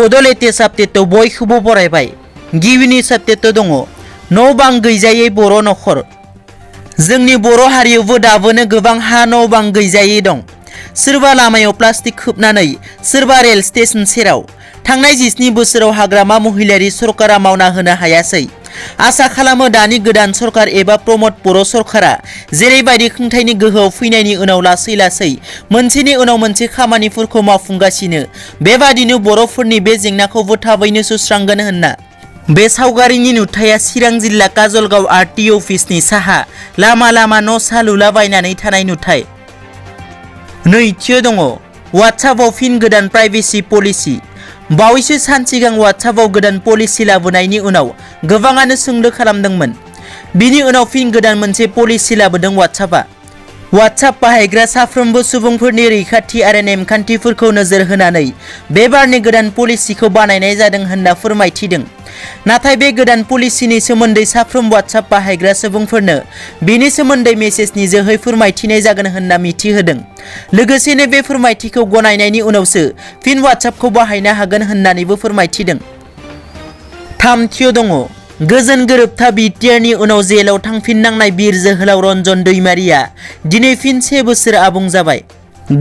बड'लेटेस्ट आपडेटआव बयखौबो बरायबाय। गिबिनि आपडेटआव दङ न' बां गैजायै बर' नखर। जोंनि बर' हारियावबो दाबोनो गोबां हा न' बां गैजायै दं। सोरबा लामायाव प्लास्टिक खोबनानै, सोरबा रेल स्टेशन सेराव। थांनाय 17 बोसोराव हाग्रामा महिलारि सरकारा मावना होनो हायासै। आसा खालामो दानि गोदान सरकार एबा प्रमद बर' सरकारा जेरैबायदि खुंथायनि गोहोआव फैनायनि उनाव लासै लासै मोनसेनि उनाव मोनसे खामानिफोरखौ मावफुंगासिनो, बेबादिनो बर'फोरनि बे जेंनाखौबो थाबैनो सुस्रांगोन होनना। बे सावगारिनि नुथाया चिरां जिल्ला काजलगाव आरटी अफिसनि साहा लामा न' सा लुलाबायनानै थानाय नुथाय। नैथियाव दङ वाट्सएपआव फिन गोदान प्राइभेसि पलिसि। बावैसो सान सिगां वाट्सएपआव गोदान पलिसि लाबोनायनि उनाव गोबाङानो सोंलु खालामदोंमोन। बिनि उनाव फिन गोदान मोनसे पलिसि लाबोदों वाट्सएपआ। वाट्सएप बाहायग्रा साफ्रोमबो सुबुंफोरनि रैखाथि आरो नेमखान्थिफोरखौ नोजोर होनानै बे बारनि गोदान पलिसिखौ बानायनाय जादों होनना फोरमायथिदों। नाथाय बे गोदान पलिसिनि सोमोन्दै साफ्रोम वाट्सएप बाहायग्रा सुबुंफोरनो बेनि सोमोन्दै मेसेजनि जोहै फोरमायथिनाय जागोन होनना मिथिहोदों। लोगोसेनो बे फोरमायथिखौ गनायनायनि उनावसो फिन वाट्सएपखौ बाहायनो हागोन होननानैबो फोरमायथिदों। थामथियाव दङ गोजोन गोरोबथा BTRनि उनाव जेलाव थांफिननांनाय बिर जोहोलाव रन्जन दैमारिया दिनै फिन 1 बोसोर आबुं जाबाय।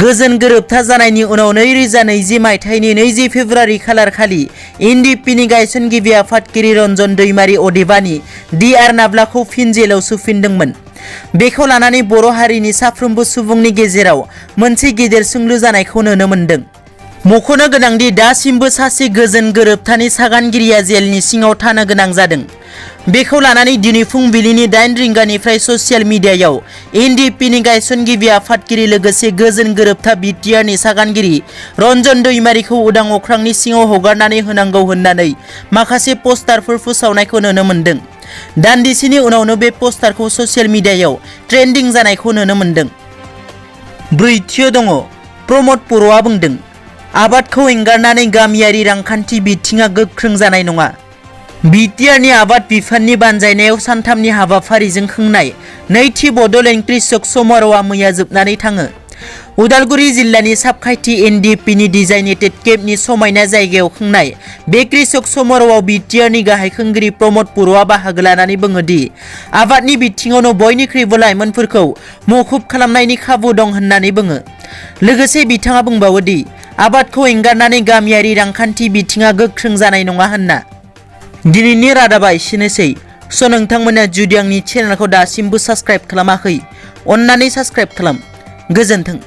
गोजोन गोरोबथा जानायनि उनाव 2020 मायथाइनि 20 फेब्रुआरि खालारखालि एनडिपिनि गायसनगिरि आफादगिरि रन्जन दैमारि अदेबानि DR नाब्लाखौ फिन जेलाव सोफिनदोंमोन। बेखौ लानानै बर' हारिनि साफ्रोमबो सुबुंनि गेजेराव मोनसे गेदेर सोंलु जानायखौ नुनो मोन्दों। मख'नो गोनांदि दासिमबो सासे गोजोन गोरोबथानि सागानगिरिया जेलनि सिङाव थानो गोनां जादों। बेखौ लानानै दिनै फुंबिलिनि 8 रिंगानिफ्राय ससियेल मिडियायाव एनडिपिनि गायसनगिरि आफादगिरि लोगोसे गोजोन गोरोबथा BTRनि सागानगिरि रन्जन दैमारिखौ उदां अख्रांनि सिङाव हगारनानै होनांगौ होननानै माखासे पस्टारफोर फोसावनायखौ नुनो मोन्दों। दान्दिसेनि उनावनो बे पस्टारखौ ससियेल मिडियायाव ट्रेन्डिं जानायखौ नुनो मोन्दों। ब्रैथियाव दङ प्रमद बर'आ बुंदों आबादखौ एंगारनानै गामियारि रांखान्थि बिथिङा गोख्रों जानाय नङा। BTRनि आबाद बिफाननि बानजायनायाव सानथामनि हाबाफारिजों खुंनाय नैथि बड'लेण्ड कृषक समार'हआ मैया जोबनानै थाङो। उदालगुरि जिल्लानि सापखाथि एनडिपिनि डिजाइनेटेड केम्पनि समायना जायगायाव खुंनाय बे कृषक समार'हआव BTRनि गाहाय खुंगिरि प्रमद बर'आ बाहागो लानानै बुङोदि आबादनि बिथिङावनो बयनिख्रुइबो लाइमोनफोरखौ मुखुब खालामनायनि खाबु दं होननानै बुङो। लोगोसे बिथाङा बुंबावोदि आबादखौ एंगारनानै गामियारि रांखान्थि बिथिङा गोख्रों जानाय नङा होनना। दिनैनि रादाबा एसेनोसै। नोंथांमोना जुदि आंनि चेनेलखौ दासिमबो साबस्क्राइब खालामाखै, अन्नानै साबस्क्राइब खालाम। गोजोन्थों।